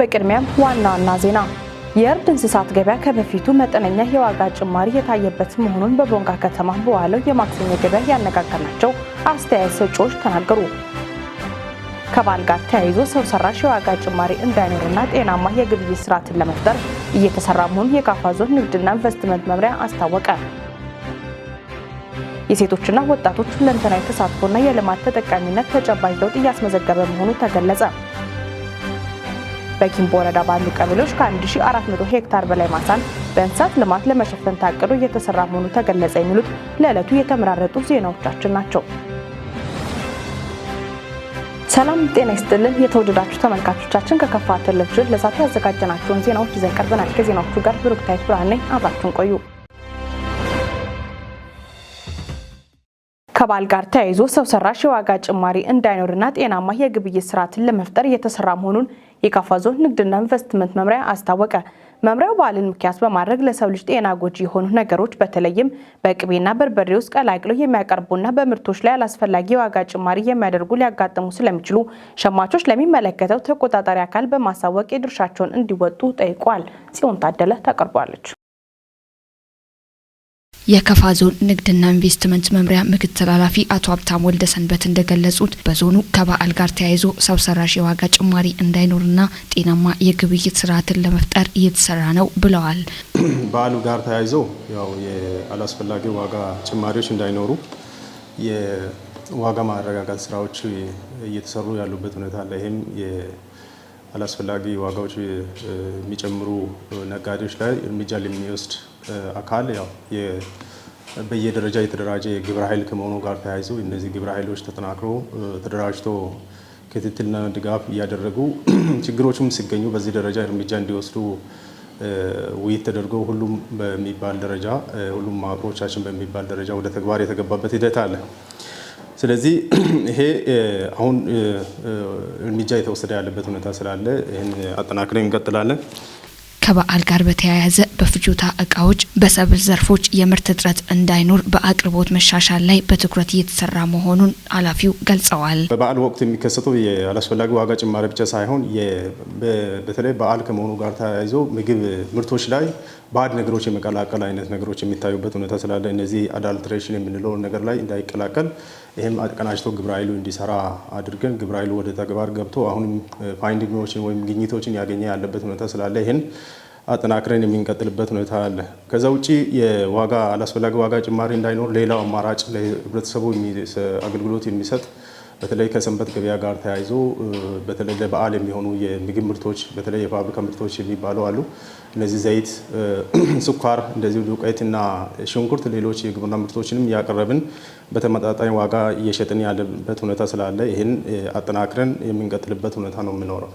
በቅድሚያም ዋና ዋና ዜና። የእርድ እንስሳት ገበያ ከበፊቱ መጠነኛ የዋጋ ጭማሪ የታየበት መሆኑን በቦንጋ ከተማ በዋለው የማክሰኞ ገበያ ያነጋገርናቸው አስተያየት ሰጪዎች ተናገሩ። ከበዓል ጋር ተያይዞ ሰው ሰራሽ የዋጋ ጭማሪ እንዳይኖርና ጤናማ የግብይት ስርዓትን ለመፍጠር እየተሰራ መሆኑን የካፋ ዞን ንግድና ኢንቨስትመንት መምሪያ አስታወቀ። የሴቶችና ወጣቶች ሁለንተናዊ ተሳትፎና የልማት ተጠቃሚነት ተጨባጭ ለውጥ እያስመዘገበ መሆኑ ተገለጸ። በኪምቦ ወረዳ ባሉ ቀበሌዎች ከ1400 ሄክታር በላይ ማሳን በእንስሳት ልማት ለመሸፈን ታቅዶ እየተሰራ መሆኑ ተገለጸ። የሚሉት ለዕለቱ የተመራረጡ ዜናዎቻችን ናቸው። ሰላም ጤና ይስጥልን። የተወደዳችሁ ተመልካቾቻችን፣ ከከፋ ቴሌቪዥን ለዛሬ ያዘጋጀናቸውን ዜናዎች ይዘን ቀርበናል። ከዜናዎቹ ጋር ብሩክታይት ብርሃን ነኝ። አብራችሁን ቆዩ። ከበዓል ጋር ተያይዞ ሰው ሰራሽ የዋጋ ጭማሪ እንዳይኖርና ጤናማ የግብይት ስርዓትን ለመፍጠር እየተሰራ መሆኑን የካፋ ዞን ንግድና ኢንቨስትመንት መምሪያ አስታወቀ። መምሪያው በዓልን ምክንያት በማድረግ ለሰው ልጅ ጤና ጎጂ የሆኑ ነገሮች በተለይም በቅቤና በርበሬ ውስጥ ቀላቅለው የሚያቀርቡና በምርቶች ላይ አላስፈላጊ የዋጋ ጭማሪ የሚያደርጉ ሊያጋጥሙ ስለሚችሉ ሸማቾች ለሚመለከተው ተቆጣጣሪ አካል በማሳወቅ የድርሻቸውን እንዲወጡ ጠይቋል። ጽዮን ታደለ ታቀርቧለች። የከፋ ዞን ንግድና ኢንቨስትመንት መምሪያ ምክትል ኃላፊ አቶ ሀብታም ወልደ ሰንበት እንደገለጹት በዞኑ ከበዓል ጋር ተያይዞ ሰው ሰራሽ የዋጋ ጭማሪ እንዳይኖርና ጤናማ የግብይት ስርዓትን ለመፍጠር እየተሰራ ነው ብለዋል። በዓሉ ጋር ተያይዞ ያው የአላስፈላጊ ዋጋ ጭማሪዎች እንዳይኖሩ የዋጋ ማረጋጋት ስራዎች እየተሰሩ ያሉበት ሁኔታ አለ። ይህም አላስፈላጊ ዋጋዎች የሚጨምሩ ነጋዴዎች ላይ እርምጃ የሚወስድ አካል ያው በየደረጃ የተደራጀ የግብረ ኃይል ከመሆኑ ጋር ተያይዞ እነዚህ ግብረ ኃይሎች ተጠናክሮ ተደራጅቶ ክትትልና ድጋፍ እያደረጉ ችግሮችም ሲገኙ በዚህ ደረጃ እርምጃ እንዲወስዱ ውይይት ተደርጎ ሁሉም በሚባል ደረጃ ሁሉም መዋቅሮቻችን በሚባል ደረጃ ወደ ተግባር የተገባበት ሂደት አለ። ስለዚህ ይሄ አሁን እርምጃ የተወሰደ ያለበት ሁኔታ ስላለ ይህን አጠናክረን እንቀጥላለን። ከበዓል ጋር በተያያዘ በፍጆታ እቃዎች፣ በሰብል ዘርፎች የምርት እጥረት እንዳይኖር በአቅርቦት መሻሻል ላይ በትኩረት እየተሰራ መሆኑን ኃላፊው ገልጸዋል። በበዓል ወቅት የሚከሰተው የአላስፈላጊ ዋጋ ጭማሪ ብቻ ሳይሆን በተለይ በዓል ከመሆኑ ጋር ተያይዞ ምግብ ምርቶች ላይ ባዕድ ነገሮች የመቀላቀል አይነት ነገሮች የሚታዩበት ሁኔታ ስላለ እነዚህ adulteration የምንለው ነገር ላይ እንዳይቀላቀል ይህም አቀናጅቶ ግብረ ኃይሉ እንዲሰራ አድርገን ግብረ ኃይሉ ወደ ተግባር ገብቶ አሁንም finding ኦችን ወይም ግኝቶችን ያገኘ ያለበት ሁኔታ ስላለ ይህን አጠናክረን የምንቀጥልበት ሁኔታ አለ። ከዛ ውጪ የዋጋ አላስፈላጊ ዋጋ ጭማሪ እንዳይኖር ሌላው አማራጭ ለህብረተሰቡ አገልግሎት የሚሰጥ በተለይ ከሰንበት ገበያ ጋር ተያይዞ በተለይ ለበዓል የሚሆኑ የምግብ ምርቶች በተለይ የፋብሪካ ምርቶች የሚባሉ አሉ። እነዚህ ዘይት፣ ስኳር፣ እንደዚሁ ዱቄትና ሽንኩርት፣ ሌሎች የግብርና ምርቶችንም እያቀረብን በተመጣጣኝ ዋጋ እየሸጥን ያለበት ሁኔታ ስላለ ይህን አጠናክረን የምንቀጥልበት ሁኔታ ነው የሚኖረው።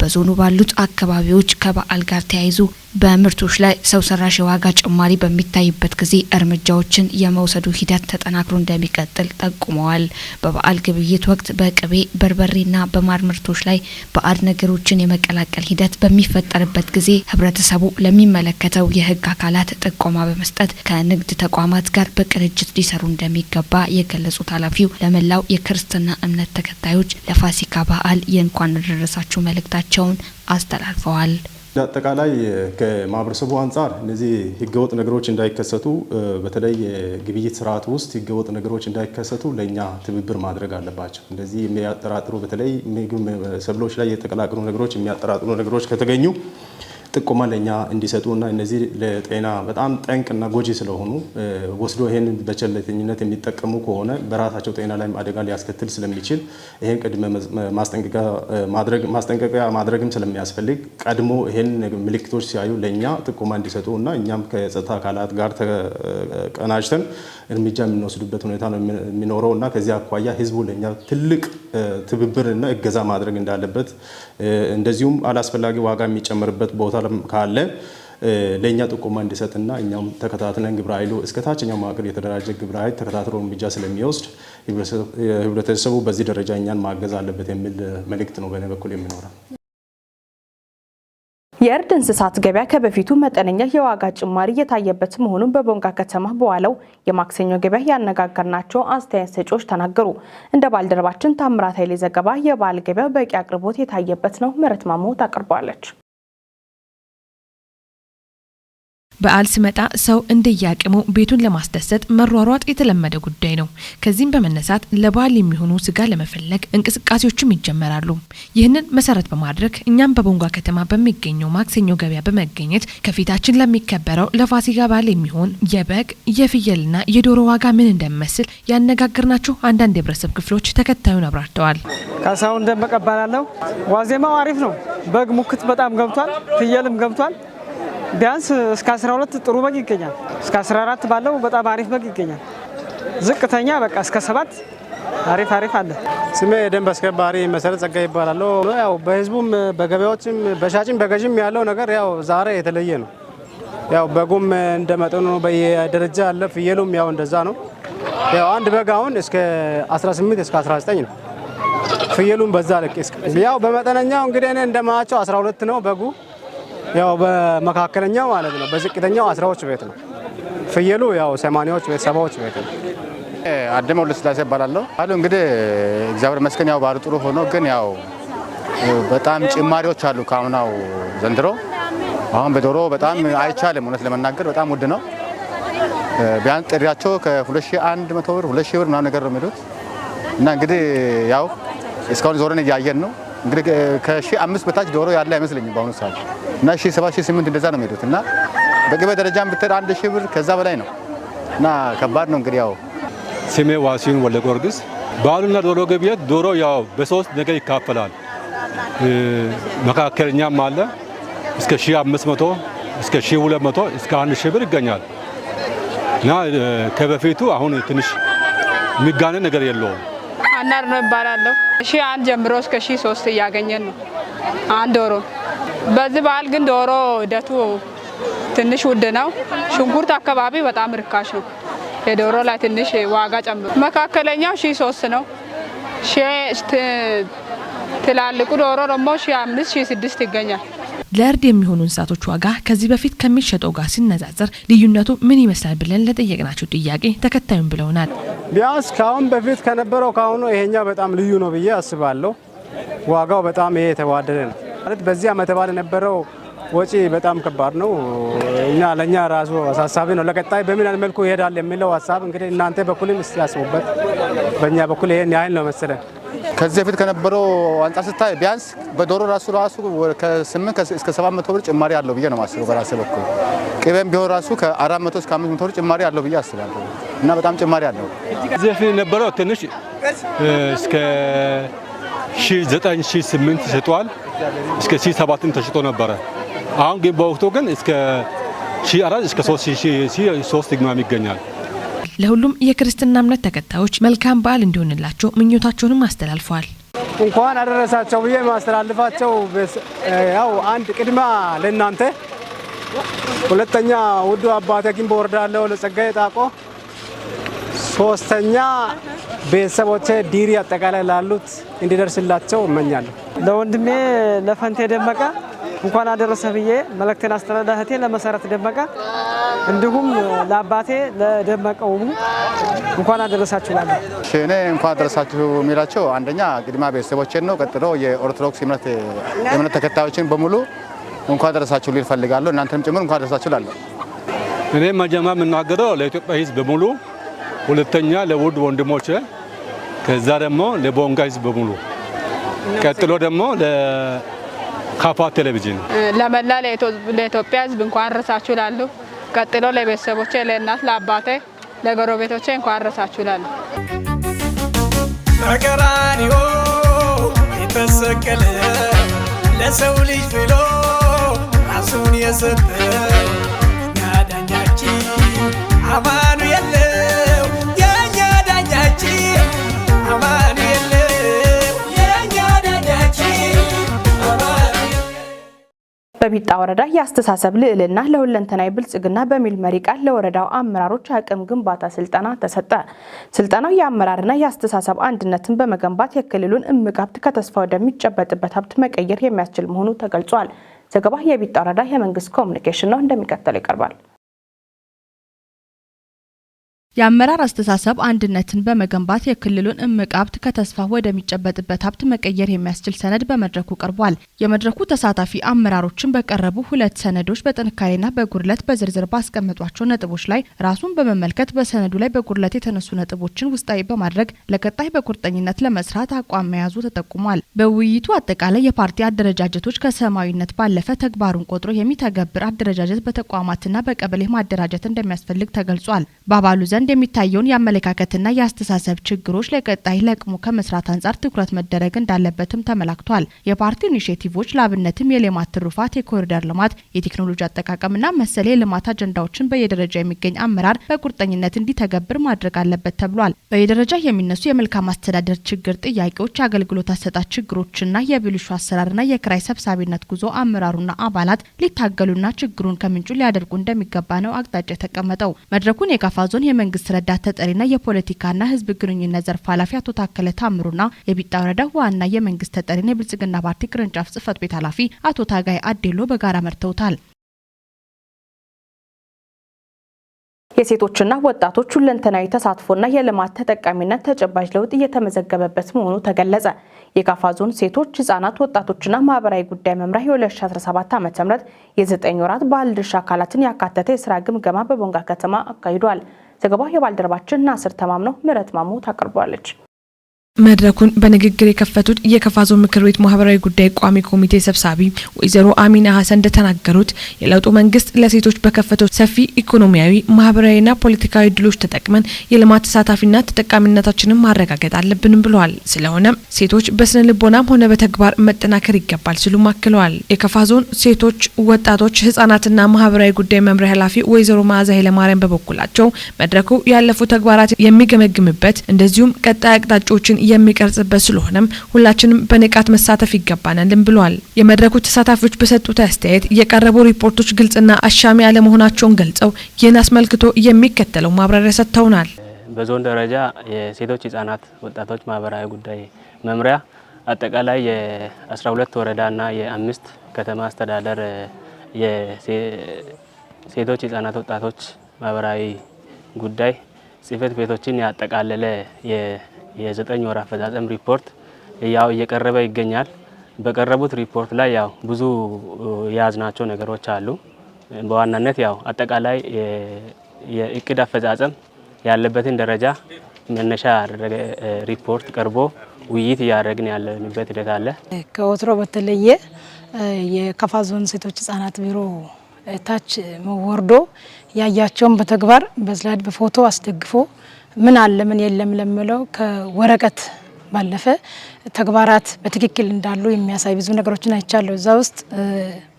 በዞኑ ባሉት አካባቢዎች ከበዓል ጋር ተያይዞ በምርቶች ላይ ሰው ሰራሽ የዋጋ ጭማሪ በሚታይበት ጊዜ እርምጃዎችን የመውሰዱ ሂደት ተጠናክሮ እንደሚቀጥል ጠቁመዋል። በበዓል ግብይት ወቅት በቅቤ፣ በርበሬና በማር ምርቶች ላይ ባዕድ ነገሮችን የመቀላቀል ሂደት በሚፈጠርበት ጊዜ ሕብረተሰቡ ለሚመለከተው የሕግ አካላት ጥቆማ በመስጠት ከንግድ ተቋማት ጋር በቅንጅት ሊሰሩ እንደሚገባ የገለጹት ኃላፊው ለመላው የክርስትና እምነት ተከታዮች ለፋሲካ በዓል የእንኳን አደረሳችሁ መልእክታቸውን አስተላልፈዋል። አጠቃላይ ከማህበረሰቡ አንጻር እነዚህ ህገወጥ ነገሮች እንዳይከሰቱ በተለይ የግብይት ስርዓት ውስጥ ህገወጥ ነገሮች እንዳይከሰቱ ለእኛ ትብብር ማድረግ አለባቸው። እንደዚህ የሚያጠራጥሩ በተለይ ምግብ ሰብሎች ላይ የተቀላቀሉ ነገሮች የሚያጠራጥሩ ነገሮች ከተገኙ ጥቆማ ለእኛ እንዲሰጡ እና እነዚህ ለጤና በጣም ጠንቅና ጎጂ ስለሆኑ ወስዶ ይሄን በቸልተኝነት የሚጠቀሙ ከሆነ በራሳቸው ጤና ላይም አደጋ ሊያስከትል ስለሚችል ይሄን ቅድመ ማስጠንቀቂያ ማድረግም ስለሚያስፈልግ ቀድሞ ይሄን ምልክቶች ሲያዩ ለእኛ ጥቆማ እንዲሰጡ እና እኛም ከጸጥታ አካላት ጋር ተቀናጅተን እርምጃ የምንወስድበት ሁኔታ ነው የሚኖረው እና ከዚህ አኳያ ህዝቡ ለእኛ ትልቅ ትብብርና እገዛ ማድረግ እንዳለበት፣ እንደዚሁም አላስፈላጊ ዋጋ የሚጨምርበት ቦታ ካለ ለእኛ ጥቆማ እንዲሰጥና እኛም ተከታትለን ግብረ ኃይሉ እስከ ታችኛው መዋቅር የተደራጀ ግብረ ኃይል ተከታትሎ እርምጃ ስለሚወስድ ህብረተሰቡ በዚህ ደረጃ እኛን ማገዝ አለበት የሚል መልእክት ነው በእኔ በኩል የሚኖረው። የእርድ እንስሳት ገበያ ከበፊቱ መጠነኛ የዋጋ ጭማሪ የታየበት መሆኑን በቦንጋ ከተማ በዋለው የማክሰኞ ገበያ ያነጋገርናቸው አስተያየት ሰጪዎች ተናገሩ። እንደ ባልደረባችን ታምራት ኃይሌ ዘገባ የበዓል ገበያው በቂ አቅርቦት የታየበት ነው። ምህረት ማሞ ታቀርበዋለች። በዓል ሲመጣ ሰው እንደየአቅሙ ቤቱን ለማስደሰት መሯሯጥ የተለመደ ጉዳይ ነው። ከዚህም በመነሳት ለበዓል የሚሆኑ ስጋ ለመፈለግ እንቅስቃሴዎችም ይጀመራሉ። ይህንን መሰረት በማድረግ እኛም በቦንጋ ከተማ በሚገኘው ማክሰኞ ገበያ በመገኘት ከፊታችን ለሚከበረው ለፋሲካ በዓል የሚሆን የበግ፣ የፍየልና የዶሮ ዋጋ ምን እንደሚመስል ያነጋገርናቸው አንዳንድ የህብረተሰብ ክፍሎች ተከታዩን አብራርተዋል። ካሳሁን ደመቀ እባላለሁ። ዋዜማው አሪፍ ነው። በግ ሙክት በጣም ገብቷል፣ ፍየልም ገብቷል። ቢያንስ እስከ 12 ጥሩ በግ ይገኛል። እስከ 14 ባለው በጣም አሪፍ በግ ይገኛል። ዝቅተኛ በቃ እስከ 7 አሪፍ አሪፍ አለ። ስሜ የደንብ አስከባሪ መሰረት ጸጋ ይባላለሁ። ያው በህዝቡም በገበያዎችም በሻጭም በገዥም ያለው ነገር ያው ዛሬ የተለየ ነው። ያው በጉም እንደ መጠኑ በየደረጃ አለ። ፍየሉም ያው እንደዛ ነው። ያው አንድ በግ አሁን እስከ 18 እስከ 19 ነው። ፍየሉም በዛ ልክ ያው በመጠነኛው እንግዲህ እኔ እንደማያቸው 12 ነው በጉ፣ ያው በመካከለኛው ማለት ነው። በዝቅተኛው 10ዎች ቤት ነው። ፍየሉ ያው 80ዎች ቤት፣ 70ዎች ቤት ነው። አደመ ወልደስላሴ እባላለሁ። አሉ እንግዲህ እግዚአብሔር ይመስገን ያው በዓሉ ጥሩ ሆኖ ግን ያው በጣም ጭማሪዎች አሉ ከአምናው ዘንድሮ። አሁን በዶሮ በጣም አይቻልም፣ እውነት ለመናገር በጣም ውድ ነው። ቢያንስ ጥሪያቸው ከ2100 ብር፣ 2000 ብር ምናምን ነገር ነው የሚሉት እና እንግዲህ ያው እስካሁን ዞረን እያየን ነው። እንግዲህ ከ1500 በታች ዶሮ ያለ አይመስለኝም በአሁኑ ሰዓት እና 1700፣ 1800 እንደዛ ነው የሚሄዱት እና በቅቤ ደረጃም ብትሄድ 1000 ብር ከዛ በላይ ነው እና ከባድ ነው እንግዲህ ያው። ስሜ ዋሲሁን ወልደ ጊዮርጊስ። በዓሉና ዶሮ ግብይት፣ ዶሮ ያው በሶስት ነገር ይካፈላል። መካከለኛም አለ፣ እስከ 1500፣ እስከ 1200፣ እስከ 1000 ብር ይገኛል እና ከበፊቱ አሁን ትንሽ የሚጋነን ነገር የለውም። አናር ነው ይባላለሁ። 1001 ጀምሮ እስከ 1003 እያገኘን ነው አንድ ዶሮ። በዚህ በዓል ግን ዶሮ ሂደቱ ትንሽ ውድ ነው። ሽንኩርት አካባቢ በጣም ርካሽ ነው። የዶሮ ላይ ትንሽ ዋጋ ጨምሮ መካከለኛው 1003 ነው። ትላልቁ ዶሮ ደግሞ 1005፣ 1006 ይገኛል። ለእርድ የሚሆኑ እንስሳቶች ዋጋ ከዚህ በፊት ከሚሸጠው ጋር ሲነጻጸር ልዩነቱ ምን ይመስላል ብለን ለጠየቅናቸው ጥያቄ ተከታዩን ብለውናል። ቢያንስ ከአሁን በፊት ከነበረው ከአሁኑ ይሄኛው በጣም ልዩ ነው ብዬ አስባለሁ። ዋጋው በጣም ይሄ የተዋደደ ነው ማለት በዚህ ዓመት በዓል የነበረው ወጪ በጣም ከባድ ነው። እኛ ለእኛ ራሱ አሳሳቢ ነው። ለቀጣይ በምን አይነት መልኩ ይሄዳል የሚለው ሀሳብ እንግዲህ እናንተ በኩልም እስቲ ያስቡበት። በእኛ በኩል ይሄን ያህል ነው መሰለን። ከዚህ በፊት ከነበረው አንጻር ስታይ ቢያንስ በዶሮ ራሱ ከ8 እስከ 700 ብር ጭማሪ አለው ብዬ ነው የማስበው በራሴ በኩል። ቅቤም ቢሆን ራሱ ከ400 እስከ 500 ብር ጭማሪ አለው ብዬ አስባለሁ እና በጣም ጭማሪ አለው። ከዚህ በፊት የነበረው ትንሽ እስከ 9፣ 8 ተሸጧል። እስከ 7 ተሽጦ ነበረ። አሁን ግን በወቅቱ ግን እስከ 4 እስከ 3 ግማም ይገኛል። ለሁሉም የክርስትና እምነት ተከታዮች መልካም በዓል እንዲሆንላቸው ምኞታቸውንም አስተላልፈዋል። እንኳን አደረሳቸው ብዬ ማስተላልፋቸው ያው አንድ ቅድማ ለእናንተ፣ ሁለተኛ ውዱ አባቴ ግንቦ ወርዳለሁ ለጸጋዬ ጣቆ፣ ሶስተኛ ቤተሰቦቼ ዲሪ አጠቃላይ ላሉት እንዲደርስላቸው እመኛለሁ። ለወንድሜ ለፈንቴ ደመቀ እንኳን አደረሰ ብዬ መልእክቴን አስተላልፋለሁ። እህቴ ለመሰረት ደመቀ እንዲሁም ለአባቴ ለደመቀ ውቡ እንኳን አደረሳችሁ እላለሁ። እኔ እንኳን አደረሳችሁ የሚላቸው አንደኛ ቅድሚያ ቤተሰቦቼን ነው። ቀጥሎ የኦርቶዶክስ እምነት ተከታዮችን በሙሉ እንኳን አደረሳችሁ ልል እፈልጋለሁ። እናንተንም ጭምር እንኳን አደረሳችሁ እላለሁ። እኔ መጀመሪያ የምናገረው ለኢትዮጵያ ሕዝብ በሙሉ፣ ሁለተኛ ለውድ ወንድሞቼ፣ ከዛ ደግሞ ለቦንጋ ሕዝብ በሙሉ፣ ቀጥሎ ደግሞ ለካፋ ቴሌቪዥን። ለመላ ለኢትዮጵያ ሕዝብ እንኳን አደረሳችሁ እላለሁ። ቀጥሎ ለቤተሰቦቼ፣ ለእናት፣ ለአባቴ፣ ለጎረቤቶቼ እንኳን አደረሳችሁ እላለሁ። በቀራንዮ የተሰቀለ፣ ለሰው ልጅ ብሎ ራሱን የሰጠ፣ የኛ ዳኛችን አማኑኤል ነው። የኛ ዳኛችን አማኑኤል ነው። የኛ ዳኛችን አማኑኤል። በቢጣ ወረዳ የአስተሳሰብ ልዕልና ለሁለንተናዊ ብልጽግና በሚል መሪ ቃል ለወረዳው አመራሮች አቅም ግንባታ ስልጠና ተሰጠ። ስልጠናው የአመራርና የአስተሳሰብ አንድነትን በመገንባት የክልሉን እምቅ ሀብት ከተስፋ ወደሚጨበጥበት ሀብት መቀየር የሚያስችል መሆኑ ተገልጿል። ዘገባ የቢጣ ወረዳ የመንግስት ኮሚኒኬሽን ነው፣ እንደሚከተለው ይቀርባል። የአመራር አስተሳሰብ አንድነትን በመገንባት የክልሉን እምቅ ሀብት ከተስፋ ወደሚጨበጥበት ሀብት መቀየር የሚያስችል ሰነድ በመድረኩ ቀርቧል። የመድረኩ ተሳታፊ አመራሮችን በቀረቡ ሁለት ሰነዶች በጥንካሬና በጉድለት በዝርዝር ባስቀመጧቸው ነጥቦች ላይ ራሱን በመመልከት በሰነዱ ላይ በጉድለት የተነሱ ነጥቦችን ውስጣዊ በማድረግ ለቀጣይ በቁርጠኝነት ለመስራት አቋም መያዙ ተጠቁሟል። በውይይቱ አጠቃላይ የፓርቲ አደረጃጀቶች ከሰማዊነት ባለፈ ተግባሩን ቆጥሮ የሚተገብር አደረጃጀት በተቋማትና በቀበሌ ማደራጀት እንደሚያስፈልግ ተገልጿል። በአባሉ ዘንድ የሚታየውን የአመለካከትና የአስተሳሰብ ችግሮች ለቀጣይ ለቅሞ ከመስራት አንጻር ትኩረት መደረግ እንዳለበትም ተመላክቷል። የፓርቲ ኢኒሼቲቮች ለአብነትም የሌማት ትሩፋት፣ የኮሪደር ልማት፣ የቴክኖሎጂ አጠቃቀምና መሰል የልማት አጀንዳዎችን በየደረጃ የሚገኝ አመራር በቁርጠኝነት እንዲተገብር ማድረግ አለበት ተብሏል። በየደረጃ የሚነሱ የመልካም አስተዳደር ችግር ጥያቄዎች፣ የአገልግሎት አሰጣጥ ችግሮችና የብልሹ አሰራርና የክራይ ሰብሳቢነት ጉዞ አመራሩና አባላት ሊታገሉና ችግሩን ከምንጩ ሊያደርጉ እንደሚገባ ነው አቅጣጫ የተቀመጠው። መድረኩን የካፋ ዞን የመንግስት ረዳት ተጠሪና የፖለቲካና ሕዝብ ግንኙነት ዘርፍ ኃላፊ አቶ ታከለ ታምሩና የቢጣ ወረዳ ዋና የመንግስት ተጠሪና የብልጽግና ፓርቲ ቅርንጫፍ ጽህፈት ቤት ኃላፊ አቶ ታጋይ አዴሎ በጋራ መርተውታል። የሴቶችና ወጣቶች ሁለንተናዊ ተሳትፎና የልማት ተጠቃሚነት ተጨባጭ ለውጥ እየተመዘገበበት መሆኑ ተገለጸ። የካፋ ዞን ሴቶች፣ ህጻናት፣ ወጣቶችና ማህበራዊ ጉዳይ መምሪያ የ2017 ዓ.ም የ9 ወራት ባለድርሻ አካላትን ያካተተ የስራ ግምገማ በቦንጋ ከተማ አካሂዷል። ዘገባው የባልደረባችን ናስር ተማምነው፣ ምህረት ማሞ ታቀርበዋለች። መድረኩን በንግግር የከፈቱት የከፋ ዞን ምክር ቤት ማህበራዊ ጉዳይ ቋሚ ኮሚቴ ሰብሳቢ ወይዘሮ አሚና ሀሰን እንደተናገሩት የለውጡ መንግስት ለሴቶች በከፈተው ሰፊ ኢኮኖሚያዊ፣ ማህበራዊና ፖለቲካዊ እድሎች ተጠቅመን የልማት ተሳታፊና ተጠቃሚነታችንን ማረጋገጥ አለብንም ብለዋል። ስለሆነም ሴቶች በስነ ልቦናም ሆነ በተግባር መጠናከር ይገባል ሲሉም አክለዋል። የከፋ ዞን ሴቶች፣ ወጣቶች፣ ህጻናትና ማህበራዊ ጉዳይ መምሪያ ኃላፊ ወይዘሮ መዓዛ ኃይለማርያም በበኩላቸው መድረኩ ያለፉ ተግባራት የሚገመግምበት እንደዚሁም ቀጣይ አቅጣጫዎችን የሚቀርጽበት ስለሆነም ሁላችንም በንቃት መሳተፍ ይገባናልም ብሏል። የመድረኩ ተሳታፊዎች በሰጡት አስተያየት የቀረቡ ሪፖርቶች ግልጽና አሻሚ አለመሆናቸውን ገልጸው ይህን አስመልክቶ የሚከተለው ማብራሪያ ሰጥተውናል። በዞን ደረጃ የሴቶች፣ ህጻናት፣ ወጣቶች ማህበራዊ ጉዳይ መምሪያ አጠቃላይ የ12 ወረዳና የ5 ከተማ አስተዳደር የሴቶች፣ ህጻናት፣ ወጣቶች ማህበራዊ ጉዳይ ጽህፈት ቤቶችን ያጠቃለለ የ9 ወር አፈጻጸም ሪፖርት ያው እየቀረበ ይገኛል። በቀረቡት ሪፖርት ላይ ያው ብዙ የያዝናቸው ነገሮች አሉ። በዋናነት ያው አጠቃላይ የእቅድ አፈጻጸም ያለበትን ደረጃ መነሻ ያደረገ ሪፖርት ቀርቦ ውይይት እያደረግን ያለንበት ሂደት አለ። ከወትሮ በተለየ የከፋ ዞን ሴቶች ህጻናት ቢሮ ታች ወርዶ ያያቸውን በተግባር በ slide በፎቶ አስደግፎ ምን አለ ምን የለም ለምለው ከወረቀት ባለፈ ተግባራት በትክክል እንዳሉ የሚያሳይ ብዙ ነገሮችን አይቻለሁ። እዛ ውስጥ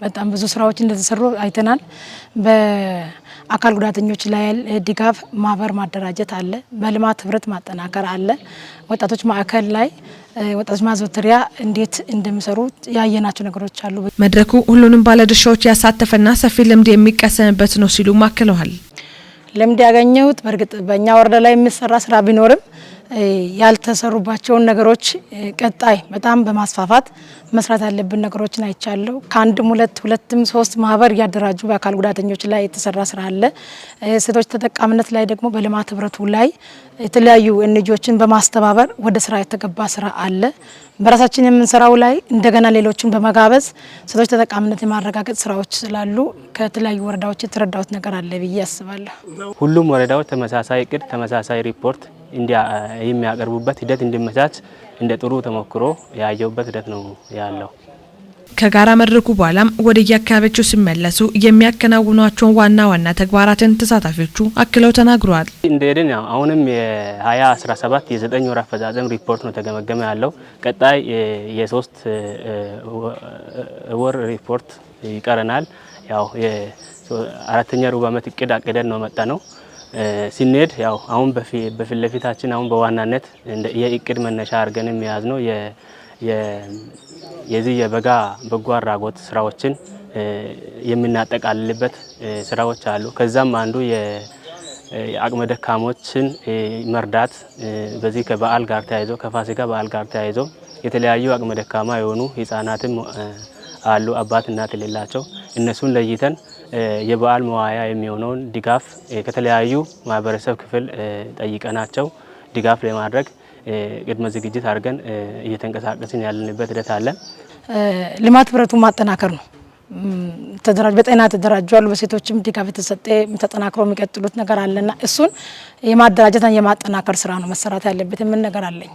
በጣም ብዙ ስራዎች እንደተሰሩ አይተናል። በአካል ጉዳተኞች ላይ ድጋፍ ማህበር ማደራጀት አለ፣ በልማት ህብረት ማጠናከር አለ፣ ወጣቶች ማዕከል ላይ ወጣቶች ማዘውተሪያ እንዴት እንደሚሰሩ ያየናቸው ነገሮች አሉ። መድረኩ ሁሉንም ባለድርሻዎች ያሳተፈና ሰፊ ልምድ የሚቀሰምበት ነው ሲሉ አክለዋል። ልምድ ያገኘሁት በእርግጥ በእኛ ወረዳ ላይ የሚሰራ ስራ ቢኖርም ያልተሰሩባቸውን ነገሮች ቀጣይ በጣም በማስፋፋት መስራት ያለብን ነገሮችን አይቻለሁ። ከአንድም ሁለት ሁለትም ሶስት ማህበር እያደራጁ በአካል ጉዳተኞች ላይ የተሰራ ስራ አለ። ሴቶች ተጠቃሚነት ላይ ደግሞ በልማት ህብረቱ ላይ የተለያዩ NGO ዎችን በማስተባበር ወደ ስራ የተገባ ስራ አለ። በራሳችን የምንሰራው ላይ እንደገና ሌሎችን በመጋበዝ ሴቶች ተጠቃሚነት የማረጋገጥ ስራዎች ስላሉ ከተለያዩ ወረዳዎች የተረዳሁት ነገር አለ ብዬ አስባለሁ። ሁሉም ወረዳዎች ተመሳሳይ እቅድ፣ ተመሳሳይ ሪፖርት የሚያቀርቡበት ሂደት እንዲመቻች እንደ ጥሩ ተሞክሮ ያየውበት ሂደት ነው ያለው። ከጋራ መድረኩ በኋላም ወደ የአካባቢያቸው ሲመለሱ የሚያከናውኗቸውን ዋና ዋና ተግባራትን ተሳታፊዎቹ አክለው ተናግረዋል። እንደሄድን ያው አሁንም የ2017 የ9 ወር አፈጻጸም ሪፖርት ነው ተገመገመ ያለው። ቀጣይ የ3 ወር ሪፖርት ይቀረናል። ያው የአራተኛ ሩብ ዓመት እቅድ አቅደን ነው መጣ ነው ሲንሄድ ያው አሁን በፊት ለፊታችን አሁን በዋናነት የእቅድ መነሻ አድርገን የያዝ ነው የዚህ የበጋ በጎ አድራጎት ስራዎችን የምናጠቃልልበት ስራዎች አሉ። ከዛም አንዱ የአቅመ ደካሞችን መርዳት በዚህ ከበዓል ጋር ተያይዞ ከፋሲካ በዓል ጋር ተያይዞ የተለያዩ አቅመ ደካማ የሆኑ ህጻናትም አሉ፣ አባት እናት የሌላቸው። እነሱን ለይተን የበዓል መዋያ የሚሆነውን ድጋፍ ከተለያዩ ማህበረሰብ ክፍል ጠይቀናቸው ድጋፍ ለማድረግ ቅድመ ዝግጅት አድርገን እየተንቀሳቀስን ያለንበት ሂደት አለ። ልማት ህብረቱን ማጠናከር ነው። ተደራጅ በጤና ተደራጁ አሉ። በሴቶችም ድጋፍ የተሰጠ ተጠናክሮ የሚቀጥሉት ነገር አለና እሱን የማደራጀትና የማጠናከር ስራ ነው መሰራት ያለበት የምን ነገር አለኝ።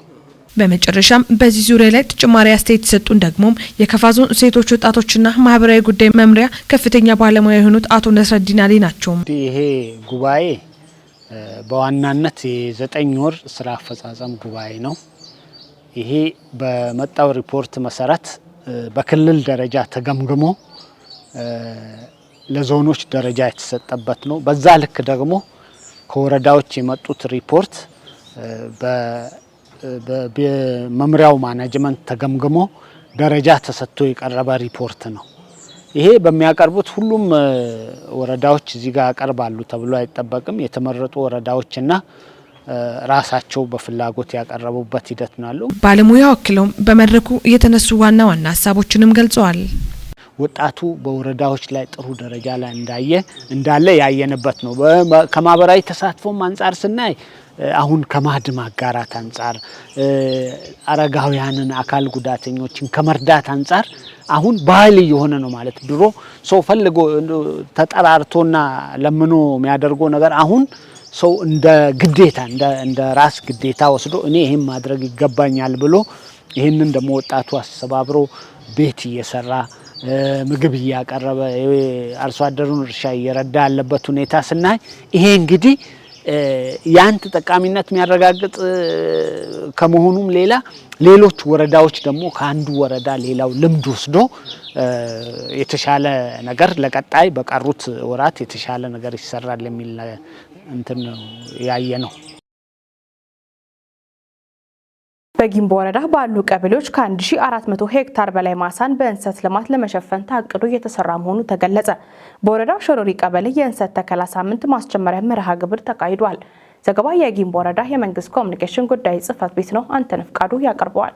በመጨረሻም በዚህ ዙሪያ ላይ ተጨማሪ አስተያየት የሰጡን ደግሞ የከፋ ዞን ሴቶች ወጣቶችና ማህበራዊ ጉዳይ መምሪያ ከፍተኛ ባለሙያ የሆኑት አቶ ነስረዲን አሊ ናቸው። ይሄ ጉባኤ በዋናነት የ9 ወር ስራ አፈጻጸም ጉባኤ ነው። ይሄ በመጣው ሪፖርት መሰረት በክልል ደረጃ ተገምግሞ ለዞኖች ደረጃ የተሰጠበት ነው። በዛ ልክ ደግሞ ከወረዳዎች የመጡት ሪፖርት በመምሪያው management ተገምግሞ ደረጃ ተሰጥቶ የቀረበ ሪፖርት ነው። ይሄ በሚያቀርቡት ሁሉም ወረዳዎች እዚህ ጋር ያቀርባሉ ተብሎ አይጠበቅም። የተመረጡ ወረዳዎችና ራሳቸው በፍላጎት ያቀረቡበት ሂደት ነው ያለው። ባለሙያው አክለውም በመድረኩ የተነሱ ዋና ዋና ሀሳቦችንም ገልጸዋል። ወጣቱ በወረዳዎች ላይ ጥሩ ደረጃ ላይ እንዳለ ያየንበት ነው። ከማህበራዊ ተሳትፎም አንጻር ስናይ አሁን ከማዕድ ማጋራት አንጻር፣ አረጋውያንን፣ አካል ጉዳተኞችን ከመርዳት አንጻር አሁን ባህል እየሆነ ነው ማለት። ድሮ ሰው ፈልጎ ተጠራርቶና ለምኖ የሚያደርገው ነገር አሁን ሰው እንደ ግዴታ፣ እንደ ራስ ግዴታ ወስዶ እኔ ይህን ማድረግ ይገባኛል ብሎ ይህንን ደግሞ ወጣቱ አስተባብሮ ቤት እየሰራ፣ ምግብ እያቀረበ፣ አርሶ አደሩን እርሻ እየረዳ ያለበት ሁኔታ ስናይ ይሄ እንግዲህ ያን ተጠቃሚነት የሚያረጋግጥ ከመሆኑም ሌላ ሌሎች ወረዳዎች ደግሞ ከአንዱ ወረዳ ሌላው ልምድ ወስዶ የተሻለ ነገር ለቀጣይ በቀሩት ወራት የተሻለ ነገር ይሰራል የሚል እንትን ያየ ነው። በጊምቦ ወረዳ ባሉ ቀበሌዎች ከ1400 ሄክታር በላይ ማሳን በእንሰት ልማት ለመሸፈን ታቅዶ እየተሰራ መሆኑ ተገለጸ። በወረዳው ሸሮሪ ቀበሌ የእንሰት ተከላ ሳምንት ማስጀመሪያ መርሃ ግብር ተካሂዷል። ዘገባ የጊምቦ ወረዳ የመንግስት ኮሚኒኬሽን ጉዳይ ጽህፈት ቤት ነው። አንተነህ ፍቃዱ ያቀርበዋል።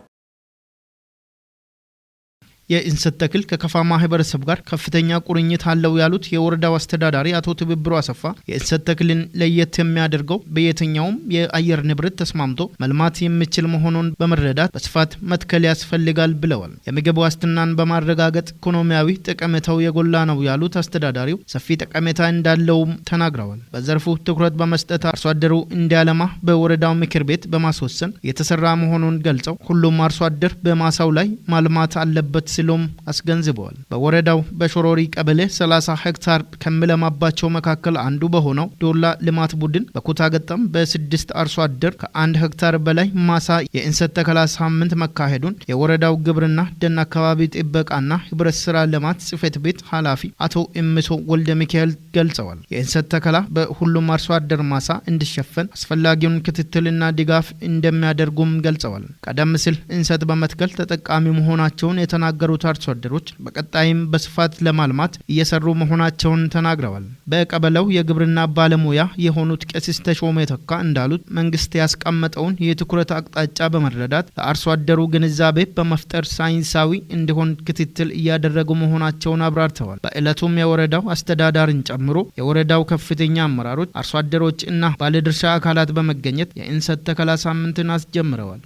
የእንሰት ተክል ከከፋ ማህበረሰብ ጋር ከፍተኛ ቁርኝት አለው ያሉት የወረዳው አስተዳዳሪ አቶ ትብብሩ አሰፋ፣ የእንሰት ተክልን ለየት የሚያደርገው በየትኛውም የአየር ንብረት ተስማምቶ መልማት የሚችል መሆኑን በመረዳት በስፋት መትከል ያስፈልጋል ብለዋል። የምግብ ዋስትናን በማረጋገጥ ኢኮኖሚያዊ ጠቀሜታው የጎላ ነው ያሉት አስተዳዳሪው፣ ሰፊ ጠቀሜታ እንዳለውም ተናግረዋል። በዘርፉ ትኩረት በመስጠት አርሶ አደሩ እንዲያለማ በወረዳው ምክር ቤት በማስወሰን የተሰራ መሆኑን ገልጸው፣ ሁሉም አርሶ አደር በማሳው ላይ ማልማት አለበት ሲሉም አስገንዝበዋል። በወረዳው በሾሮሪ ቀበሌ 30 ሄክታር ከሚለማባቸው መካከል አንዱ በሆነው ዶላ ልማት ቡድን በኩታ ገጠም በስድስት አርሶ አደር ከ1 ሄክታር በላይ ማሳ የእንሰት ተከላ ሳምንት መካሄዱን የወረዳው ግብርና፣ ደን አካባቢ ጥበቃና ህብረት ስራ ልማት ጽሕፈት ቤት ኃላፊ አቶ እምሶ ወልደ ሚካኤል ገልጸዋል። የእንሰት ተከላ በሁሉም አርሶ አደር ማሳ እንዲሸፈን አስፈላጊውን ክትትልና ድጋፍ እንደሚያደርጉም ገልጸዋል። ቀደም ሲል እንሰት በመትከል ተጠቃሚ መሆናቸውን የተናገሩት አርሶ አደሮች በቀጣይም በስፋት ለማልማት እየሰሩ መሆናቸውን ተናግረዋል። በቀበሌው የግብርና ባለሙያ የሆኑት ቀሲስ ተሾመ ተካ እንዳሉት፣ መንግስት ያስቀመጠውን የትኩረት አቅጣጫ በመረዳት ለአርሶ አደሩ ግንዛቤ በመፍጠር ሳይንሳዊ እንዲሆን ክትትል እያደረጉ መሆናቸውን አብራርተዋል። በዕለቱም የወረዳው አስተዳዳሪን ጨምሮ የወረዳው ከፍተኛ አመራሮች፣ አርሶ አደሮች እና ባለድርሻ አካላት በመገኘት የእንሰት ተከላ ሳምንትን አስጀምረዋል።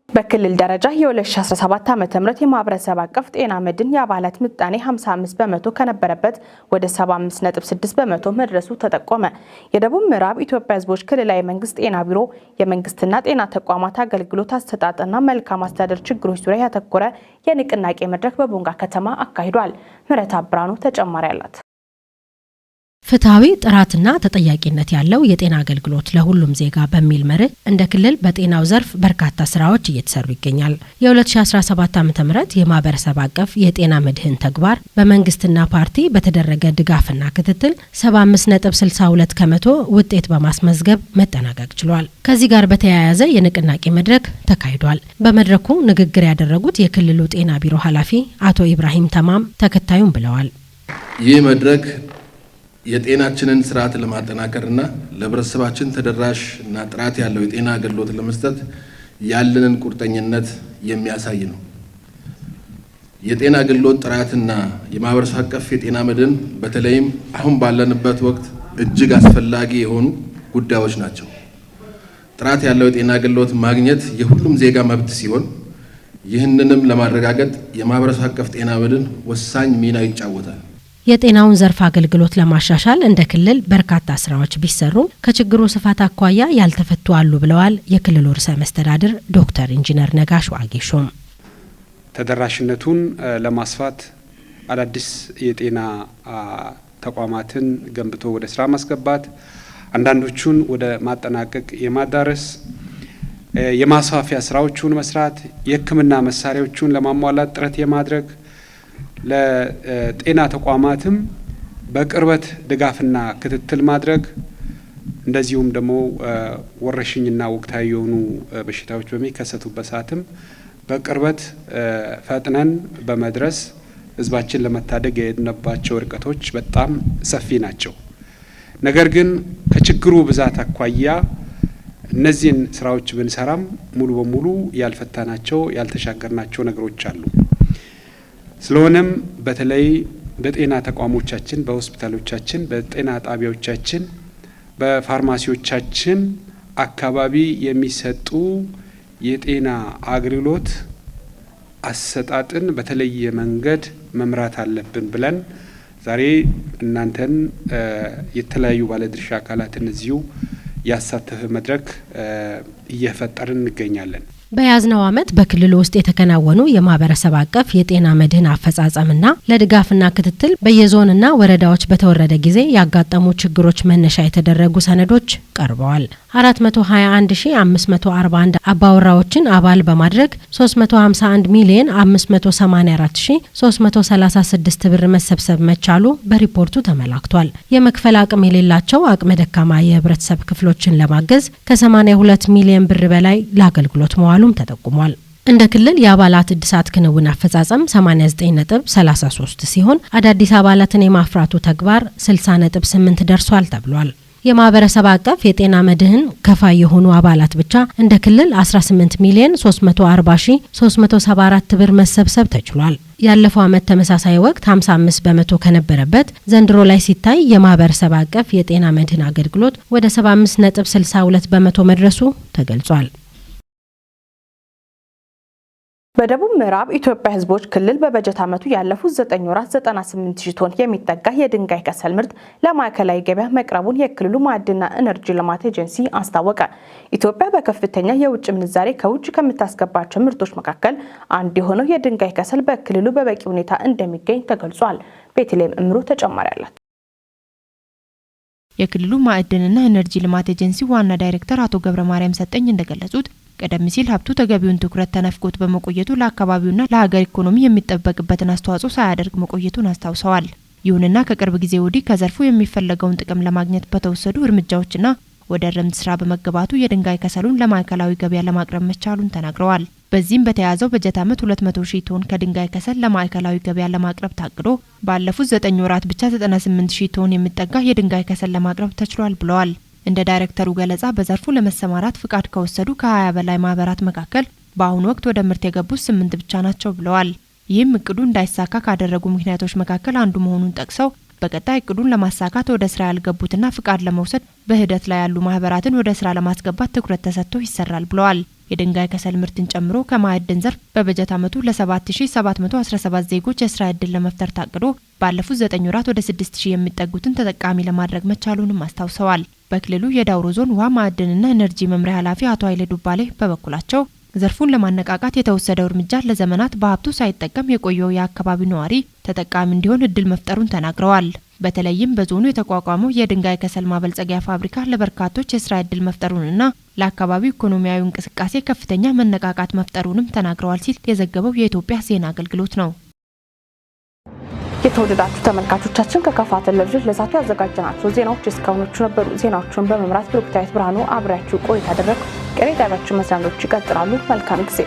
በክልል ደረጃ የ2017 ዓ.ም የማህበረሰብ አቀፍ ጤና መድን የአባላት ምጣኔ 55% ከነበረበት ወደ 75.6% መድረሱ ተጠቆመ። የደቡብ ምዕራብ ኢትዮጵያ ሕዝቦች ክልላዊ መንግስት ጤና ቢሮ የመንግስትና ጤና ተቋማት አገልግሎት አሰጣጥና መልካም አስተዳደር ችግሮች ዙሪያ ያተኮረ የንቅናቄ መድረክ በቦንጋ ከተማ አካሂዷል። ምህረት አብራኑ ተጨማሪ አላት። ፍትሐዊ፣ ጥራትና ተጠያቂነት ያለው የጤና አገልግሎት ለሁሉም ዜጋ በሚል መርህ እንደ ክልል በጤናው ዘርፍ በርካታ ስራዎች እየተሰሩ ይገኛል። የ2017 ዓ ም የማህበረሰብ አቀፍ የጤና መድህን ተግባር በመንግስትና ፓርቲ በተደረገ ድጋፍና ክትትል 75.62% ውጤት በማስመዝገብ መጠናቀቅ ችሏል። ከዚህ ጋር በተያያዘ የንቅናቄ መድረክ ተካሂዷል። በመድረኩ ንግግር ያደረጉት የክልሉ ጤና ቢሮ ኃላፊ አቶ ኢብራሂም ተማም ተከታዩን ብለዋል። ይህ መድረክ የጤናችንን ስርዓት ለማጠናከርና ለህብረተሰባችን ተደራሽ እና ጥራት ያለው የጤና አገልግሎት ለመስጠት ያለንን ቁርጠኝነት የሚያሳይ ነው። የጤና አገልግሎት ጥራትና የማህበረሰብ አቀፍ የጤና መድን በተለይም አሁን ባለንበት ወቅት እጅግ አስፈላጊ የሆኑ ጉዳዮች ናቸው። ጥራት ያለው የጤና አገልግሎት ማግኘት የሁሉም ዜጋ መብት ሲሆን፣ ይህንንም ለማረጋገጥ የማህበረሰብ አቀፍ ጤና መድን ወሳኝ ሚና ይጫወታል። የጤናውን ዘርፍ አገልግሎት ለማሻሻል እንደ ክልል በርካታ ስራዎች ቢሰሩም ከችግሩ ስፋት አኳያ ያልተፈቱ አሉ ብለዋል የክልሉ ርዕሰ መስተዳድር ዶክተር ኢንጂነር ነጋሽ ዋጌሾም። ተደራሽነቱን ለማስፋት አዳዲስ የጤና ተቋማትን ገንብቶ ወደ ስራ ማስገባት፣ አንዳንዶቹን ወደ ማጠናቀቅ የማዳረስ፣ የማስፋፊያ ስራዎቹን መስራት፣ የሕክምና መሳሪያዎቹን ለማሟላት ጥረት የማድረግ፣ ለጤና ተቋማትም በቅርበት ድጋፍና ክትትል ማድረግ፣ እንደዚሁም ደግሞ ወረርሽኝና ወቅታዊ የሆኑ በሽታዎች በሚከሰቱበት ሰዓትም በቅርበት ፈጥነን በመድረስ ህዝባችን ለመታደግ የሄድንባቸው ርቀቶች በጣም ሰፊ ናቸው። ነገር ግን ከችግሩ ብዛት አኳያ እነዚህን ስራዎች ብንሰራም ሙሉ በሙሉ ያልፈታናቸው፣ ያልተሻገርናቸው ነገሮች አሉ። ስለሆነም በተለይ በጤና ተቋሞቻችን፣ በሆስፒታሎቻችን፣ በጤና ጣቢያዎቻችን፣ በፋርማሲዎቻችን አካባቢ የሚሰጡ የጤና አገልግሎት አሰጣጥን በተለየ መንገድ መምራት አለብን ብለን ዛሬ እናንተን የተለያዩ ባለድርሻ አካላትን እዚሁ ያሳተፈ መድረክ እየፈጠርን እንገኛለን። በያዝነው ዓመት በክልሉ ውስጥ የተከናወኑ የማህበረሰብ አቀፍ የጤና መድህን አፈጻጸምና ለድጋፍና ክትትል በየዞንና ወረዳዎች በተወረደ ጊዜ ያጋጠሙ ችግሮች መነሻ የተደረጉ ሰነዶች ቀርበዋል። 421541 አባወራዎችን አባል በማድረግ 351 ሚሊዮን 584336 ብር መሰብሰብ መቻሉ በሪፖርቱ ተመላክቷል። የመክፈል አቅም የሌላቸው አቅመ ደካማ የህብረተሰብ ክፍሎችን ለማገዝ ከ82 ሚሊዮን ብር በላይ ለአገልግሎት መዋሉም ተጠቁሟል። እንደ ክልል የአባላት እድሳት ክንውን አፈጻጸም 89.33 ሲሆን አዳዲስ አባላትን የማፍራቱ ተግባር 60.8 ደርሷል ተብሏል። የማህበረሰብ አቀፍ የጤና መድህን ከፋይ የሆኑ አባላት ብቻ እንደ ክልል 18 ሚሊዮን 340374 ብር መሰብሰብ ተችሏል። ያለፈው ዓመት ተመሳሳይ ወቅት 55% ከነበረበት ዘንድሮ ላይ ሲታይ የማህበረሰብ አቀፍ የጤና መድህን አገልግሎት ወደ 75.62% መድረሱ ተገልጿል። በደቡብ ምዕራብ ኢትዮጵያ ሕዝቦች ክልል በበጀት ዓመቱ ያለፉት 9 ወራት 98 ሺህ ቶን የሚጠጋ የድንጋይ ከሰል ምርት ለማዕከላዊ ገበያ መቅረቡን የክልሉ ማዕድንና ኢነርጂ ልማት ኤጀንሲ አስታወቀ። ኢትዮጵያ በከፍተኛ የውጭ ምንዛሬ ከውጭ ከምታስገባቸው ምርቶች መካከል አንዱ የሆነው የድንጋይ ከሰል በክልሉ በበቂ ሁኔታ እንደሚገኝ ተገልጿል። ቤተልሔም እምሩ ተጨማሪ አላት። የክልሉ ማዕድንና ኢነርጂ ልማት ኤጀንሲ ዋና ዳይሬክተር አቶ ገብረ ማርያም ሰጠኝ እንደገለጹት፣ ቀደም ሲል ሀብቱ ተገቢውን ትኩረት ተነፍጎት በመቆየቱ ለአካባቢውና ለሀገር ኢኮኖሚ የሚጠበቅበትን አስተዋጽኦ ሳያደርግ መቆየቱን አስታውሰዋል። ይሁንና ከቅርብ ጊዜ ወዲህ ከዘርፉ የሚፈለገውን ጥቅም ለማግኘት በተወሰዱ እርምጃዎችና ወደ እርምት ስራ በመገባቱ የድንጋይ ከሰሉን ለማዕከላዊ ገበያ ለማቅረብ መቻሉን ተናግረዋል። በዚህም በተያዘው በጀት ዓመት 200 ሺህ ቶን ከድንጋይ ከሰል ለማዕከላዊ ገበያ ለማቅረብ ታቅዶ ባለፉት 9 ወራት ብቻ 98 ሺህ ቶን የሚጠጋ የድንጋይ ከሰል ለማቅረብ ተችሏል ብለዋል። እንደ ዳይሬክተሩ ገለጻ በዘርፉ ለመሰማራት ፍቃድ ከወሰዱ ከ20 በላይ ማህበራት መካከል በአሁኑ ወቅት ወደ ምርት የገቡት 8 ብቻ ናቸው ብለዋል። ይህም እቅዱ እንዳይሳካ ካደረጉ ምክንያቶች መካከል አንዱ መሆኑን ጠቅሰው፣ በቀጣይ እቅዱን ለማሳካት ወደ ስራ ያልገቡትና ፍቃድ ለመውሰድ በሂደት ላይ ያሉ ማህበራትን ወደ ስራ ለማስገባት ትኩረት ተሰጥቶ ይሰራል ብለዋል። የድንጋይ ከሰል ምርትን ጨምሮ ከማዕድን ዘርፍ በበጀት ዓመቱ ለ7717 ዜጎች የስራ ዕድል ለመፍጠር ታቅዶ ባለፉት 9 ወራት ወደ 6000 የሚጠጉትን ተጠቃሚ ለማድረግ መቻሉንም አስታውሰዋል። በክልሉ የዳውሮ ዞን ውሃ፣ ማዕድንና ኢነርጂ መምሪያ ኃላፊ አቶ ኃይሌ ዱባሌ በበኩላቸው፣ ዘርፉን ለማነቃቃት የተወሰደው እርምጃ ለዘመናት በሀብቱ ሳይጠቀም የቆየው የአካባቢው ነዋሪ ተጠቃሚ እንዲሆን እድል መፍጠሩን ተናግረዋል። በተለይም በዞኑ የተቋቋመው የድንጋይ ከሰል ማበልጸጊያ ፋብሪካ ለበርካቶች የስራ እድል መፍጠሩንና ለአካባቢው ኢኮኖሚያዊ እንቅስቃሴ ከፍተኛ መነቃቃት መፍጠሩንም ተናግረዋል ሲል የዘገበው የኢትዮጵያ ዜና አገልግሎት ነው። የተወደዳችሁ ተመልካቾቻችን፣ ከካፋ ቴሌቪዥን ለዛቱ ያዘጋጀናቸው ዜናዎች እስካሁኖቹ ነበሩ። ዜናዎቹን በመምራት ብሩክታዊት ብርሃኑ አብሬያችሁ ቆይታ አደረግኩ። ቀሪ ጣቢያችሁ መሰናዶዎች ይቀጥላሉ። መልካም ጊዜ።